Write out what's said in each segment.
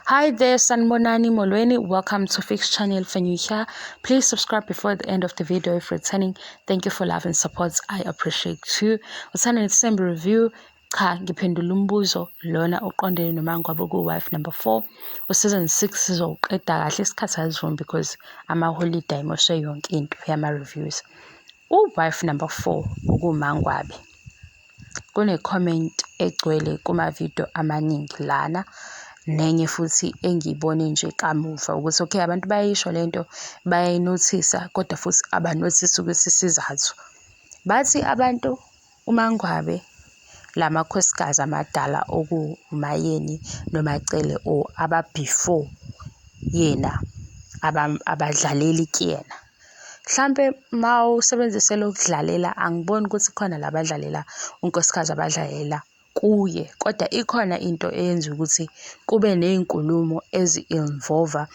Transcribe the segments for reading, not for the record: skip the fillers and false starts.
Hi there, Sanibonani Molweni. Welcome to Fix Channel. If you're new here, please subscribe before the end of the video if returning. Thank you for love and support. I appreciate you. Uthanda Nethembu review. Cha, ngiphendula umbuzo lona uqondene noMangwabe ku-wife number 4. U-season 6 sizowuqeda kahle, isikhathi asivumi because ama-holiday ayimoshe yonke into yama-reviews. U-wife number 4 ukuMangwabe. Kune-comment egcwele kuma-video amaningi lana, nenye futhi engiyibone nje kamuva ukuthi okay, abantu bayayisho lento, bayayinothisa, kodwa futhi abanothisi ukuthi isizathu. Bathi abantu uMangwabe lamakhosikazi amadala okuwuMayeni noMacele or aba-before yena abadlaleli kuyena. Mhlampe uma usebenzise lokudlalela, angiboni ukuthi khona la abadlalela unkosikazi, abadlalela kuye, kodwa ikhona into eyenza ukuthi kube ney'nkulumo ezi-involve-a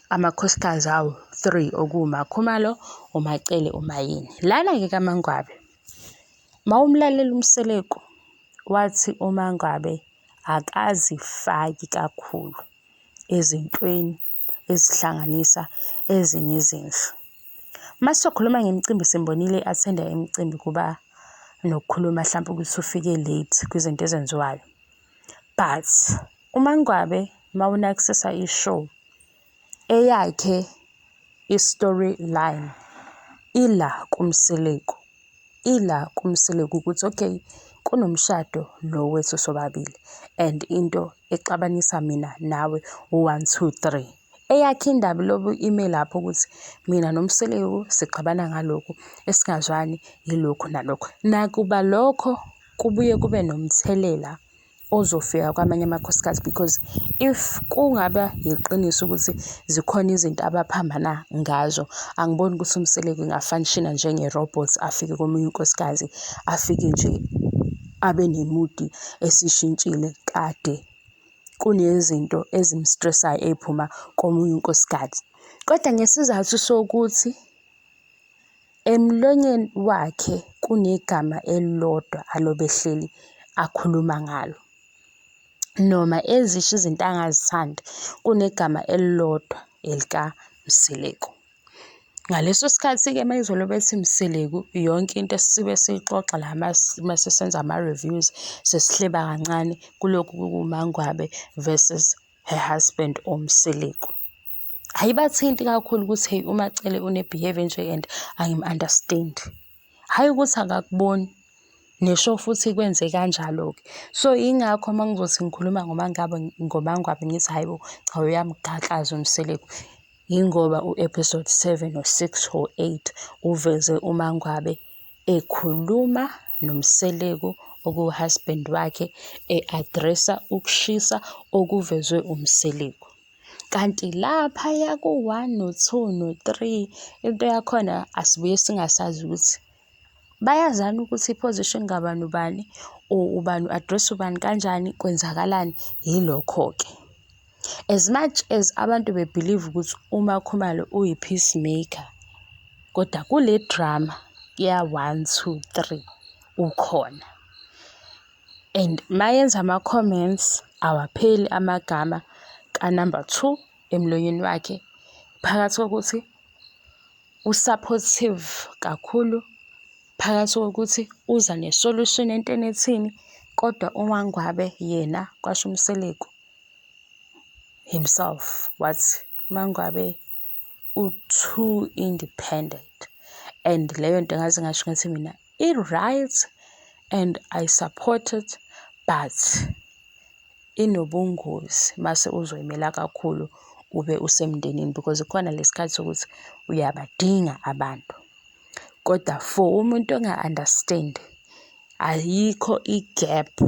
amakhosikazi awu-three, okuwuMakhumalo, uMacele, uMayeni. Lana-ke kaMangwabe, mawumlalela uMseleku, wathi uMangwabe akazifaki kakhulu ezintweni ezihlanganisa ezinye izindlu. Masizokhuluma ngemicimbi, simbonile e-attend-a imicimbi, kuba nokukhuluma hlampe ukuthi ufike late kwizinto ezenziwayo. But uMangwabe mawunakisisa i-show, eyakhe i-storyline ila kuMseleku, ila kuMseleku ukuthi okay, kunomshado lo wethu sobabili and into exabanisa mina nawe u-one, two, three. Eyakhe indaba ilobu ime lapho ukuthi mina noMseleku sixabana ngalokhu, esingazwani yilokhu nalokhu. Nakuba lokho kubuye kube nomthelela ozofika kwamanye amakhosikazi, because if kungaba yiqiniso ukuthi zikhona izinto abaphambana ngazo, angiboni ukuthi uMseleku enga-function-a njenge-robot, afike komunye unkosikazi, afike nje abe ne-mood esishintshile kade kunezinto ezim-stress-ayo ey'phuma komunye unkosikazi. Kodwa ngesizathu sokuthi emlonyeni wakhe kunegama elilodwa alobe ehleli akhuluma ngalo, noma ezisho izinto angazithandi, kunegama elilodwa elikaMseleku. Ngaleso sikhathi-ke uma izolobe ethi Mseleku, yonke into esisuke siyixoxa la mase senza ama-reviews, sesihleba kancane kulokhu kukuMangwabe versus her husband uMseleku. Ayibathinti kakhulu ukuthi hey, uMacele une-behavior enje and angim-understand. Hhayi ukuthi akakuboni, ne-show futhi kwenze kanjalo-ke. So yingakho uma ngizothi ngikhuluma ngoMangwabe ngithi hhayi bo, cha, uyamgaklaza uMseleku. Yingoba u-episode 7 or 6 or 8 uveze uMangwabe ekhuluma noMseleku okuwu-husband wakhe, e-address-a ukushisa okuvezwe uMseleku. Kanti laphaya ku-one no-two no-three, into yakhona asibuye singasazi ukuthi bayazana ukuthi i-position kabani ubani or ubani u-address ubani kanjani, kwenzakalani, yilokho-ke. As much as abantu be-believe ukuthi uMakhumalo uyi-peacemaker, kodwa kule drama ya-one, two, three ukhona. And mayenza ama-comments awapheli amagama ka-number two emlonyeni wakhe, phakathi kokuthi u-supportive kakhulu, phakathi kokuthi uza ne-solution entweni ethini, kodwa uMangwabe yena, kwasho uMseleku himself, wathi uMangwabe u-too independent, and leyo nto ngaze ngasho ngathi mina i-right and I support it, but inobungozi mase uzoyimela kakhulu ube usemndenini, because kukhona lesikhathi sokuthi uyabadinga abantu. Kodwa for umuntu onga-understand, ayikho i-gap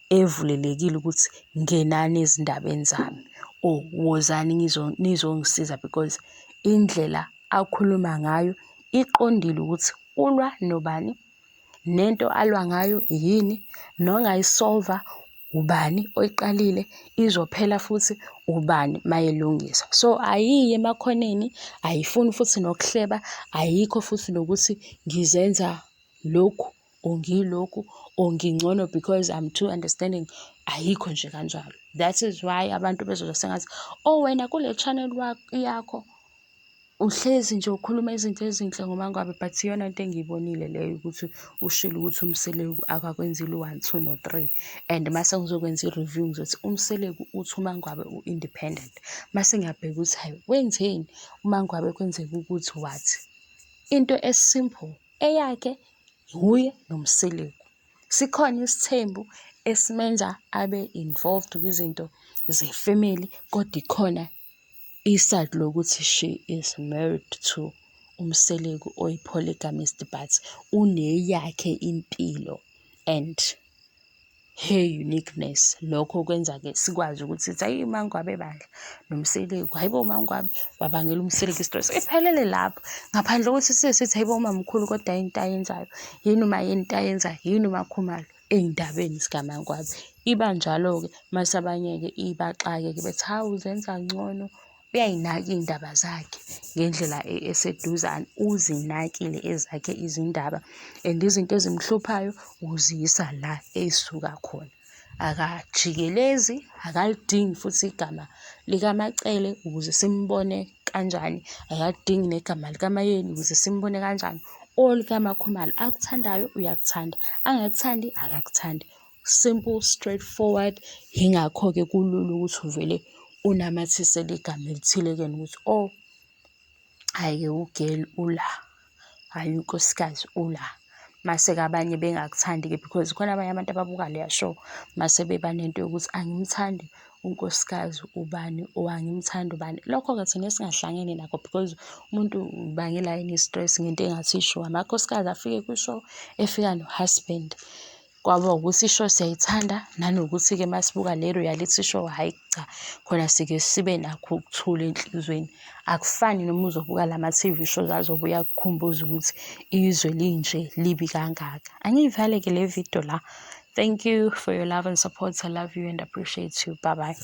evulelekile ukuthi ngenani ezindabeni zami or wozani nizongisiza, because indlela akhuluma ngayo iqondile ukuthi ulwa nobani, nento alwa ngayo yini, nongayi-solve-a ubani oyiqalile, izophela futhi ubani mayelungisa. So ayiyi emakhoneni, ayifuni futhi nokuhleba, ayikho futhi nokuthi ngizenza lokhu or ngilokhu or ngingcono because I'm too understanding, ayikho nje kanjalo. That is why abantu bezozwa sengathi, oh wena kule channel yakho uhlezi nje ukhuluma izinto ezinhle ngoMaNgwabe, but iyona nto engiyibonile leyo ukuthi ushilo ukuthi uMseleku akakwenzile u-one, two, no-three. And mase ngizokwenza i-review ngizothi uMseleku uthi uMaNgwabe u-independent. Mase ngiyabheka ukuthi hayi wenzeni uMaNgwabe kwenzeka ukuthi what. Into e-simple eyakhe wuye noMseleku. Sikhona isithembu esimenza abe involved kwizinto ze-family, kodwa ikhona i-side lokuthi she is married to uMseleku oyi-polygamist, but uneyakhe impilo and her uniqueness. Lokho kwenza-ke sikwazi ukuthi sithi hhayi uMaNgwabe bandla noMseleku, hhayi bo uMaNgwabe wabangela uMseleku i-stress. Iphelele lapho, ngaphandle kokuthi size sithi hhayi bo umamkhulu kodwa into ayenzayo, yini uma yini into ayenzayo, yini uMaKhumalo ey'ndabeni zikaMaNgwabe. Iba njalo-ke mase abanye-ke ibaxake-ke bethi hawu uzenza ngcono, uyay'naka iy'ndaba zakhe ngendlela eseduzane, uzinakile ezakhe izindaba and izinto ezimhluphayo uziyisa la ey'suka khona. Akajikelezi, akalidingi futhi igama likaMaCele ukuze simbone kanjani, akalidingi negama likaMaYeni ukuze simbone kanjani or likaMaKhumalo. Akuthandayo uyakuthanda, angakuthandi akakuthandi. Simple, straight forward. Yingakho-ke kulula ukuthi uvele unamathisele igama elithile kuyena ukuthi oh, hhayi-ke u-girl ula, hhayi unkosikazi ula. Mase-ke abanye bengakuthandi-ke because khona abanye abantu ababuka leya show mase beba nento yokuthi angimthandi unkosikazi ubani or angimthandi ubani. Lokho-ke thina esingahlangene nakho because umuntu ubangela yini i-stress ngento engathi isho. Amakhosikazi afike kwi-show efika no-husband. Kwaba ukuthi i-show siyayithanda nanokuthi-ke masibuka le reality show, hhayi cha, khona sike sibe nakho ukuthula enhlizweni. Akufani noma uzobuka lama-T_V shows azobe uyakukhumbuza ukuthi izwe linje libi kangaka. Angiyivale-ke le video la. Thank you for your love and support. I love you and appreciate you. Bye bye.